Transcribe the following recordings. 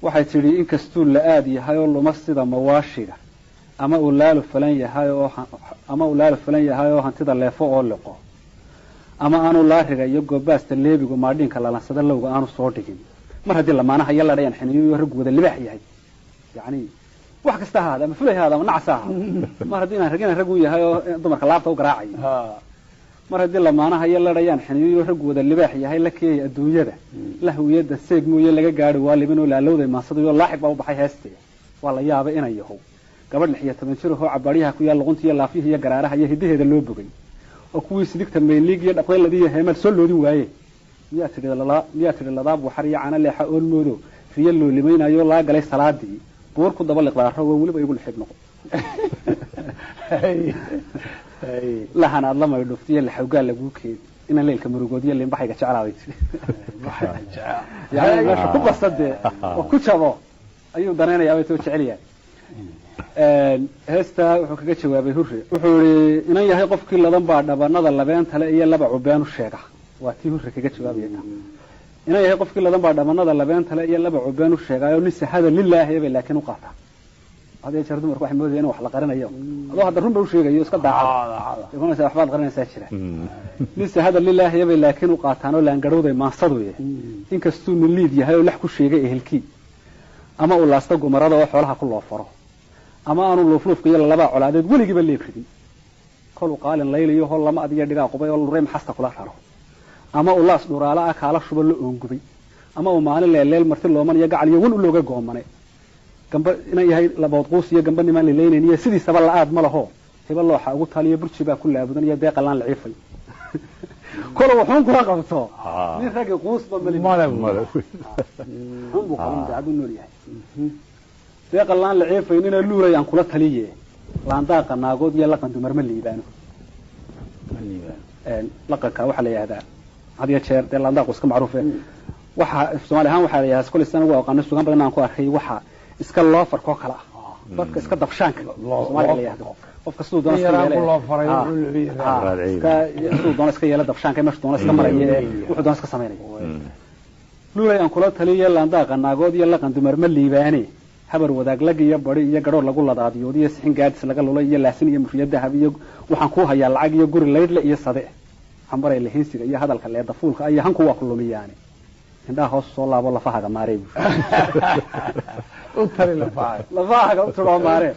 Waxay tidhi inkastuu la-aad yahay oo luma sida mawaashiga, ama uu laalu falan yahay oo ama uu laalu falan yahay oo hantida leefo oo liqo, ama aanu laariga iyo goobaasta leebigu maadhiinka lalansada lowga aanu soo dhigin, mar haddii lamaanaha iyo ladhayan xiniyo raggu wada libaax yahay, yacni wax kasta ha ahaada, ama fulay ha ahaada ama nacas ha ahaada, mar haddii inaan rag rag u yahay oo dumarka laabta u garaacayo, mar haddii lamaanaha iyo ladhayaan xiniyo raggu wada libaax yahay, la keeyay adduunyada lahwiyada seeg mooye laga gaari waa libin oo laalowday maansadayo laaxig baa u baxay heestee. Waa la yaabay inay yahow gabadh 16 jir ahoo cabaadyaha ku yaal luqunta iyo laafyaha iyo garaaraha iyo hidaheeda loo bogay, oo kuwii sidigta mayliig iyo dhaqdayladii iyo heemaal soo loodin waaye. Miyaa tidhi lala, miyaa tidhi ladaab waxar iyo cana leexa oon moodo riyo loo limaynayo laa galay salaadii buur ku daba liqdaaro oo weliba igu lixib noqo lahan aad la maydhuftiyo laxawgaa laguu keedi inaan leylka murugoodiyo limbaxayga jeclaa bay tiri. Yani meesha ku basadee oo ku jabo ayuu danaynayaa bay too jecel yahay. Heestaa wuxuu kaga jawaabay Hurre, wuxuu yihi inan yahay qofkii ladan baa dhabanada labeentale iyo laba cubeenu sheega. Waa tii Hurre kaga jawaabaya taa. Inan yahay qofkii ladan baa dhabanada labeentale iyo laba cubeenu sheegaayo nin sahada lilaahi bay laakiin u qaataa. Had iyo jeer dumarku waxay moodayaan in wax la qarinayo, adoo hadda run ba u sheegayo iska daacad imanaysa waxbaad qarinaysaa jira. Nin sahada lilaahi bay laakiin u qaataan oo laangarowday maansaduye, inkastuu nin liid yahay oo lax ku sheegay ehelkii, ama uu laasta gumarada oo xoolaha ku loofaro, ama aanu luufluufka iyo lalabaa colaadeed weligiiba leeb ridin, koluu qaalin layliyo hol lama adiyo dhigaa qubay oo luray maxasta kula raro, ama uu laas dhuraala ah kaala shubo la oongubay, ama uu maalin leeleel marti looman iyo gacal iyo wan u looga goomane gamba inan yahay labood quus iyo gamba nimaan lilaynayn iyo sidiisaba la-aad ma laho hiba looxa ugu taliyo burji baa ku laabudan iyo deeqa laan laciifay kolo wuxuun kula qabto nin raggi quusba mali xun buu qaban daacad u nool yahay deeqa laan laciifaynina luulay aan kula taliye laandaaqa naagood iyo laqan dumar ma liibaano. Laqanka waxaa la yihahdaa had iyo jeer dee laandaaqu iska macruufe, waxa Soomaali ahaan waxaa la yihahdaa kolay sana ugu aqaano sugaan badan aan ku arkay waxa iska loofarkoo kale ah, dadka iska dabshaanka Soomaaliga la yihahdo, qofka siduu doona iska yeela, siduu doona iska yeela dabshaanka, meeshu doona iska maraya, wuxuu doona iska samaynaya. Luulay aan kula taliye laandaaqa naagood iyo laqan dumar ma liibaane, habar wadaag lag iyo bari iyo gadhoor lagu ladaadiyood iyo sixin gaadis laga lulay iyo laasin iyo murriyo dahab iyo waxaan ku hayaa lacag iyo guri laydhle iyo sade xambaray lahinsiga iyo hadalka leedafuulka iyo hanku waa ku lumiyaane indhaha hoos soo laabo lafahaga maarey buu u tali lafahaga lafahaga u tidhoo maaree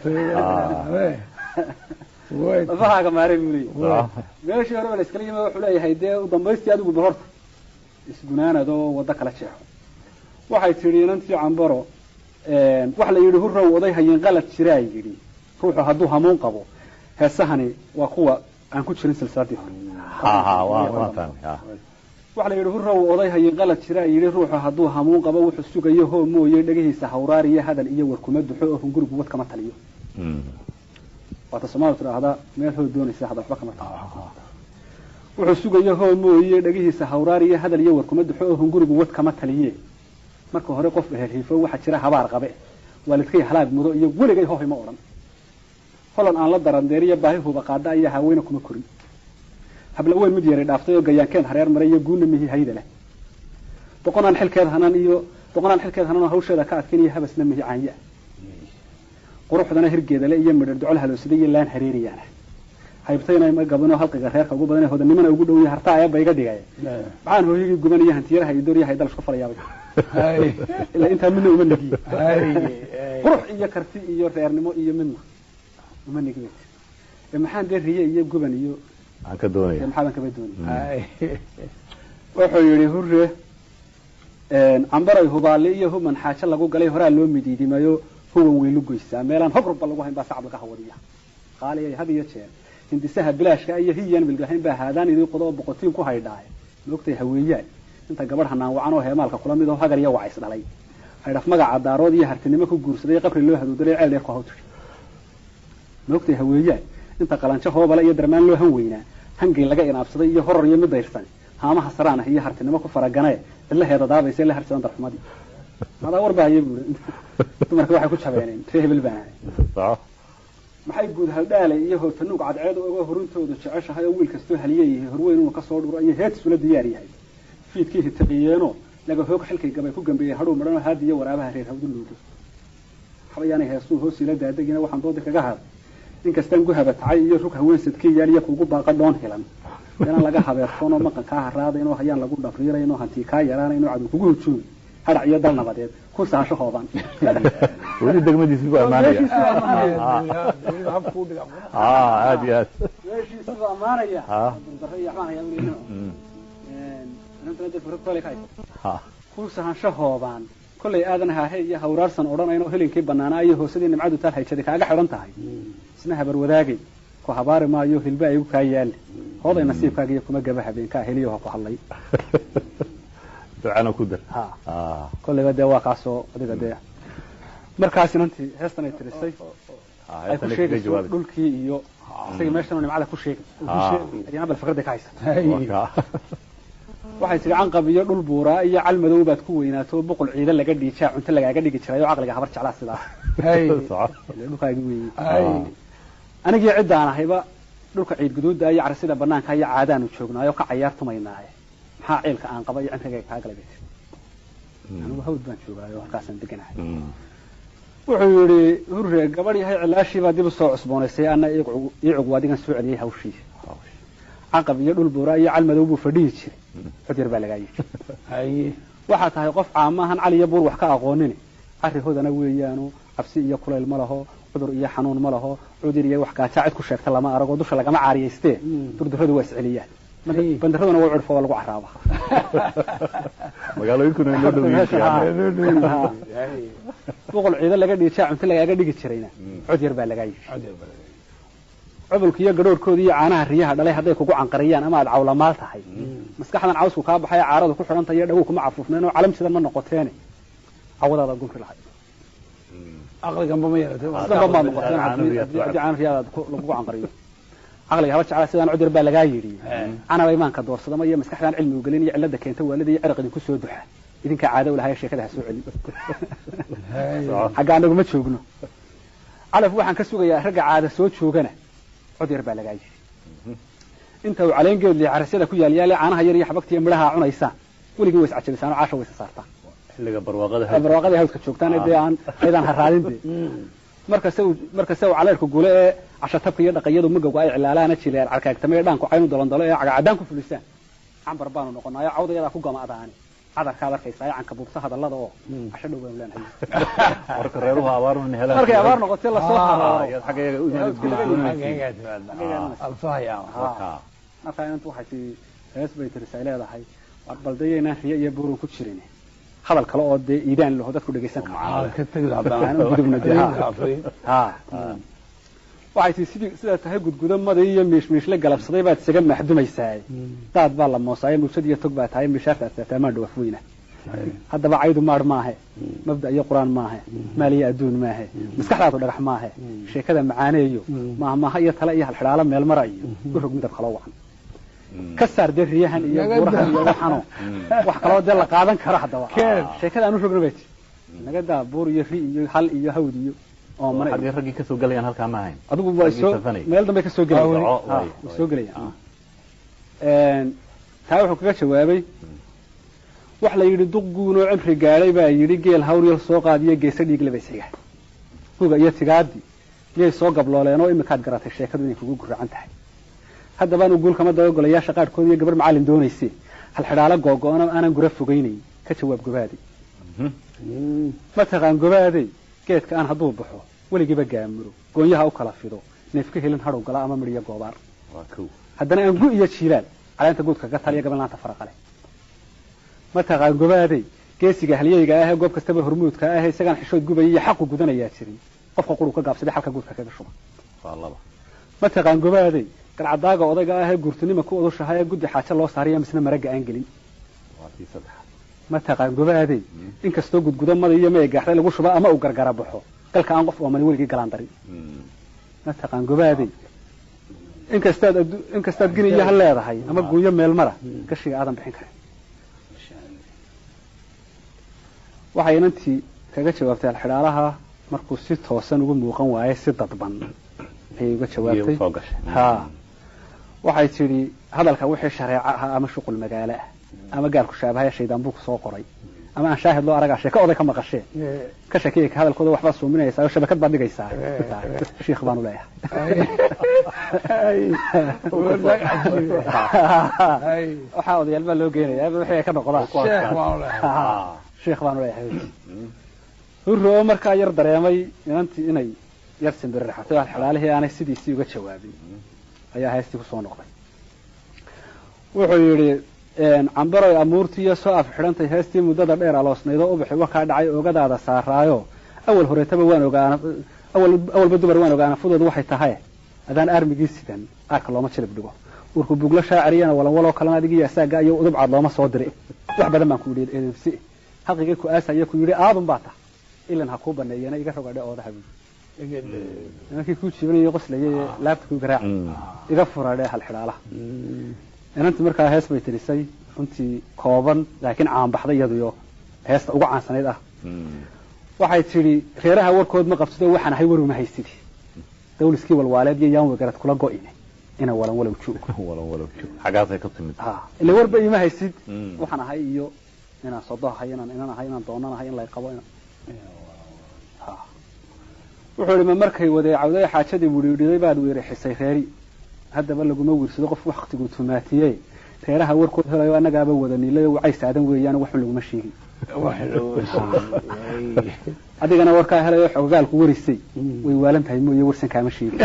lafahaga maarey buu leeyahay. Meeshii hore ba la iskala yimi wuxuu leeyahay dee u dambaystii adigu bal horta isgunaanadoo waddo kala jeexo. Waxay tidhi inantii Cambaro waxa la yidhi hurrow oday hayin qalad jiraa yidhi ruuxu hadduu hamuun qabo. Heesahani waa kuwa aan ku jirin silsiladii hore. Waxa la yidhi hurrow oday hayin qalad jiraa yidhi ruuxu hadduu hamuun qabo wuxuu sugayo hoo mooye dhegihiisa hawraar iyo hadal iyo warkuma duxo oo hungurigu wad kama taliyo. Waata Soomaalidu tidhaahdaa meel hoo doonaysa hadal waxba kama taliyo. Wuxuu sugayo hoo mooye dhegihiisa hawraar iyo hadal iyo warkuma duxo oo hungurigu wad kama taliye. Marka hore qof ehelhiifo waxaa jira habaar qabe waalidkay halaag mudo iyo weligay hohay ma odhan holan aan la darandeeriyo baahi huba qaada iyo haweyna kuma korin habla weyn mid yaray dhaaftay oo gayaankeen hareer maray iyo guuna mihi hayda leh doqonaan xilkeed hanan iyo doqonaan xilkeed hanan oo hawsheeda ka adkayn iyo habasna mihi caanya quruxdana hirgeeda le iyo midhar docol haloosida iyo laan hareeriyaana haybtayna ma gabano halqiga reerka ugu badan ee hodanimana ugu dhow yahay harta ayaba iga dhigay maxaan hooyigii guban iyo hantiyaraha iyo dooryaha dal isku falayaabay ilaa intaa midna uma negiye qurux iyo karti iyo reernimo iyo midna uma negiye maxaan dee riye iyo guban iyo aan ka doonaya maxaa baan kaba doonaya. Wuxuu yidhi hurre cambaray hubaale iyo human xaajo lagu galay horaa loo midiidimayo huwan weylu goysaa meelaan hogrubba lagu hayn baa sacab laga hawadiya qaaliyay had iyo jeer hindisaha bilaashka iyo hiyan bilgahayn baa haadaan idii qodo oo boqotiin ku haydhaaye maogtay haweeyaan inta gabadh hanaan wacan oo heemaalka kula mid oo hagar iyo wacays dhalay haydhaf magaca daarood iyo hartinimo ku guursaday qabri loo haduudalay ceel dheer ku hawtiri maogtay haweeyaan inta qalanjo hoobale iyo darmaan loo han weynaa hangay laga inaabsaday iyo horor iyo mid dayrsan haamaha saraan ah iyo hartinimo ku faraganee cidlaheeda daabaysa la harsadan darxumadii madaa war baahaya buuri dumarka waxay ku jabeeneen ree hebel baan ahay maxay guud haldhaalay iyo hootanuug cadceed uga horuntoodu jeceshahay oo wiil kastoo haliyeyahay horweyn inuu kasoo dhuro iyo heetis ula diyaar yahay fiidkii hitiqiyeenoo Laga hoog xilkay gabay ku gambeeyey hadhuu madhanoo haadi iyo waraabaha reer hawdu loogo. Waxba yaanay heestuu hoos ila daadegina, waxaan doodi kaga haday inkastaan gu habatacay iyo rug haween sadkii yaal iyo kuugu baaqa dhoon hilan, inaan laga habeertoonoo maqan kaa haraadaynoo hayaan lagu dhabriiraynoo hantii kaa yaraanaynoo cadow kugu hujuumi, hadhac iyo dal nabadeed ku saasho hooban. Weli degmadiisi buu ammaanaya. Aad iyo aad. Meeshiisuu ammaanaya. Dardaro iyo waxbaan hayaa buu leeyahay. Ku sahansho hoobaan kollay aadan haahe iyo hawraarsan odhanayn oo helinkii bannaanaa iyo hoosadii nimcadu taal hayjadi kaaga xidhan tahay, isna habar wadaagay ku habaari maayo, hilba igu kaa yaali, hooday nasiibkaaga iyo kuma gaba habeenkaa heliyo ha ku hadlay. Ducana ku dar. Ha, kollayba dee waa kaasoo adiga dee markaas inantii heestan ay tirisay ay ku sheegayso dhulkii iyo isagii meeshan nimcada ku sheegay ayaan bal fikraday ka haysato. Waxay tihi canqab iyo dhul buuraa iyo cal madow baad ku weynaato, boqol ciidan laga dhiijaa cunto lagaaga dhigi jiray oo caqliga habar jeclaa sidaa dhulkaagi weeye. Anigii ciddaan ahayba dhulka ciid guduuda iyo carasida banaanka iyo caadaanu joognaayo ka cayaartumaynaaye, maxaa ciilka aan qaba iyo cimrigayga kaa galay bay tiri. Anigu hawd baan joogaayo halkaasaan deganahay. Wuxuu yidhi Hurre, gabadh yahay cilaashii baa dib u soo cusboonaysay, ana iicug adigan soo celiyey hawshii. Caqab iyo dhul buura iyo cal madow buu fadhiyi jiray, cod yar baa lagaa yidhi. Waxaa tahay qof caamahan cali iyo buur wax ka aqoonini, carri hodana weeyaanu cabsi iyo kulayl ma laho, cudur iyo xanuun ma laho, cudur iyo wax gaajaa cid ku sheegta lama arago, dusha lagama caariyaystee, durduradu waa isceliyaan, bandaraduna waa curfo waa lagu caraaba. Magaalooyinkuna inoo dhow. Boqol ciidan laga dhiijaa cunto lagaaga dhigi jirayna, cod yar baa lagaa yidhi. Cubulka iyo gadhoorhkooda iyo caanaha riyaha dhalay hadday kugu canqariyaan ama aad cawlamaal tahay, maskaxdan cawsku kaa baxay caaradu ku xidhantay iyo dhagow kuma cafuufneen oo calam sidan ma noqoteene, cawadaada gumri lahay. Aqliganba ma yeelatay. Sidanba maad noqoteen haddii caana riyaha lagugu canqariyo. Caqliga haba jeclaa sidaan cod yar baa lagaa yidhi. Canaba imaanka doorsadama iyo maskaxdaan cilmigu gelin iyo cilada keenta waalida iyo ciraq idinku soo duxa, idinkaa caado u lahaye sheekada ha soo celin, xagga anagu ma joogno. Calaf waxaan ka sugayaa ragga caada soo joogana, cod yar baa lagaa yidhi. Inta uu caleen geedli carasyada ku yaalyaale caanaha yar iyo xabagta iyo midhaha cunaysaan, weligii way iscajabisaan oo caasha way isa saartaan. Xilliga barwaaqada. Barwaaqada hawdka joogtaan dee aan aydaan haraadin dee. Markase uu caleerku gule ee cashatabka iyo dhaqayadu magowga ay cilaalaana jileer carkaagtame ee dhaanku caynu dolondolo ee cagacadaan ku fulisaan, cambar baanu noqonaayo cawdayadaa ku gama'daani cadarkaad arkaysaa ee canka buubsa hadallada oo casho dhow baynu leenahay. Marka reeruhu abaarun helaan. Markay abaar noqotay lasoo harooro. Xagga iyaga u imaanaysa. Markaa inantu waxay tii hees bay tirisay leedahay, bal dayaynaan riyo iyo buurun ku jirin, hadal kale oo dee iidaan laho dadku dhegaysan karo. Waxay tii sidii sidaa tahay gudgudo maday iyo miishmiishle galabsaday baad isaga maxdumaysaa, daad baa la moosaayo mawjad iyo tog baa tahay mishaarta aad taamaan dhawaaf weyna. Haddaba caydu maar maahe, mabda iyo qur-aan maahe, maal iyo adduun maahe, maskaxdaadu dhagax maahe, sheekada macaaneeyo maahmaaha iyo tale iyo halxidhaalo meel mara iyo u rog midab kaloo wacan ka saar dee riyahan iyo buurahan iyo waxano wax kaloo dee la qaadan karo. Haddaba sheekada aan u rogna bay ti naga daa buur iyo ri iyo hal iyo hawd iyo oomane. Xaggii raggii kasoo gelayaan halkaa ma ahayn. Adigu waa soo meel dambay kasoo gelayaan, way soo gelayaan. Taa wuxuu kaga jawaabay wax la yidhi duq guunoo cimri gaadhay baa yidhi geel hawryal soo qaadiyo geesa dhiigle bay siga huga iyo tigaadi miyay soo gablooleen oo iminkaad garatay sheekadu inay kugu guracan tahay. Haddaba anu guul kama dabagolayaasha qaarkood iyo gabar macallin doonayse halxidhaalo googo-ono aanan gura fogaynayn ka jawaab gobaadey. Ma taqaan gobaadey geedka aan hadduu baxo weligiiba gaamuro goonyaha u kala fido neefka helin hadhow gala ama midhiyo goobaar, haddana aan gu iyo jiilaal caleenta guudka kaga taliya gaban laanta faraqale. Ma taqaan gobaadey geesiga halyeyga ahee goob kastaba hormuudka ahee isagaan xishood gubaya iyo xaqu gudanayaa jirin qofka quru ka gaabsaday xalka guudka kaga shuba. Ma taqaan gobaadey galcadaaga odayga ahee guurtinima ku odushahay ee guddi xaajo loo saariya misna maragga aan gelin. Ma taqaan gobaadey inkastoo gudgudo mada iyo meegaaxday lagu shuba ama uu gargara baxo galka aan qof oomani weligii galaan darin. Ma taqaan gobaadey inkastaad gini iyo ha leedahay ama guunyo meel mara gashiga aadan bixin karin. Waxay inantii kaga jawaabtay alxidhaalaha markuu si toosan ugu muuqan waayay si dadban ayay uga jawaabtay. Ha, waxay tidhi hadalka wixii shareeco ahaa ama shuqul magaalo ah Ama gaalku shaabahaya shaydaan buu ku soo qoray ama aan shaahid loo aragaa sheeko oday ka maqashee ka sheekeeyay ka hadalkooda waxbaad suuminaysaa oo shabakad baad dhigaysaa shiikh baanu leeyahay. Waxaa odayaal baa loo geenayaa wixii ay ka noqdaan shiikh baanu leeyahay. Hurre oo markaa yar dareemay inantii inay yar simbiriraxatay oo xalaalihii aanay sidiisii uga jawaabin ayaa heestii kusoo noqday. Wuxuu yidhi cambaroy amuurtiiyo soo af xidhantay heestii muddada dheer aloosnaydoo ubaxi wakaa dhacay oogadaada saaraayo awal horeetaba waan ogaana awal awalba dumar waan ogaana fudoodu waxay tahay adaan armigii sidan aarka looma jilib dhigo warku buglo shaaciriyana walanwaloo kalena adigiyo asaaga iyo udubcad looma soo diray wax badan baan ku yidhi edebsi xaqigii ku aasaya ku yidhi aadun baa tah ilan ha kuu baneeyana iga rogadhe oodaha buyi nimankii kuu jiibanayay qoslayay ee laabta kuu garaacay iga furadhe halxidhaalaha. Inantii markaa hees bay tirisay runtii kooban laakiin caanbaxday iyaduyo heesta ugu caansanayd ah. Waxay tidhi reeraha warkood ma qabsado waxaan ahay waruma haysidi dawliskii walwaaleed iyo yaan wegarad kula go'ine ina walan walow joog walan walow joog xagaasay ka timid ila warba iima haysid waxaan ahay iyo inaan sodo ahay inaan inan ahay inaan doonan ahay in lay qabo inaan wuxuu ihi ma markay wadeecawday xaajadii widhiidhiday baad weerixisay reeri haddaba laguma wiirsado qof waktigu tumaatiyey reeraha warkood helayo annagaaba wada niilay oo wacay saadan weeyaan waxun laguma sheegin adigana warkaa helayo xogogaalku warisay way waalan tahay mooye warsan kaama sheegin.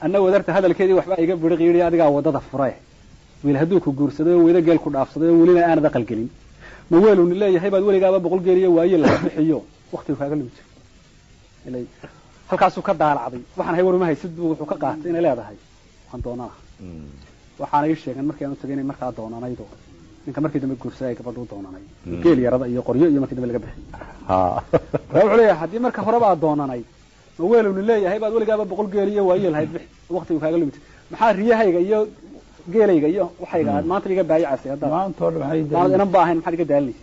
Anna wadarta hadalkeedii waxbaa iga biriq yidhi adigaa waddada furae wiil hadduu ku guursaday oo weydo geel ku dhaafsaday oo welina aanad aqal gelin ma weeluni leeyahay baad weligaaba 100 geel iyo waaye laga bixiyo waktigu kaaga lumi jiray halkaasuu ka daalacday waxaan hay waruma haysid buu wuxuu ka qaatay inay leedahay waxaan doonana. Waxaana ii sheegeen markii aan u tagay inay markaa doonanaydo ninka markii dambe guursaday ay gabadhu u doonanay geel yarada iyo qoryo iyo markii dambe laga bixiyey. Wuxuu leeyahay haddii marka horeba aad doonanayd ma weeluni leeyahay baad weligaaba 100 geel iyo waaye lahayd bixi waktigu kaaga lumi jiray maxaa riyahayga iyo geelayga iyo waxayga aad maanta iga baayacasay haddaad maanta oo dhan maxay inan baahayn maxaad iga daalinaysa.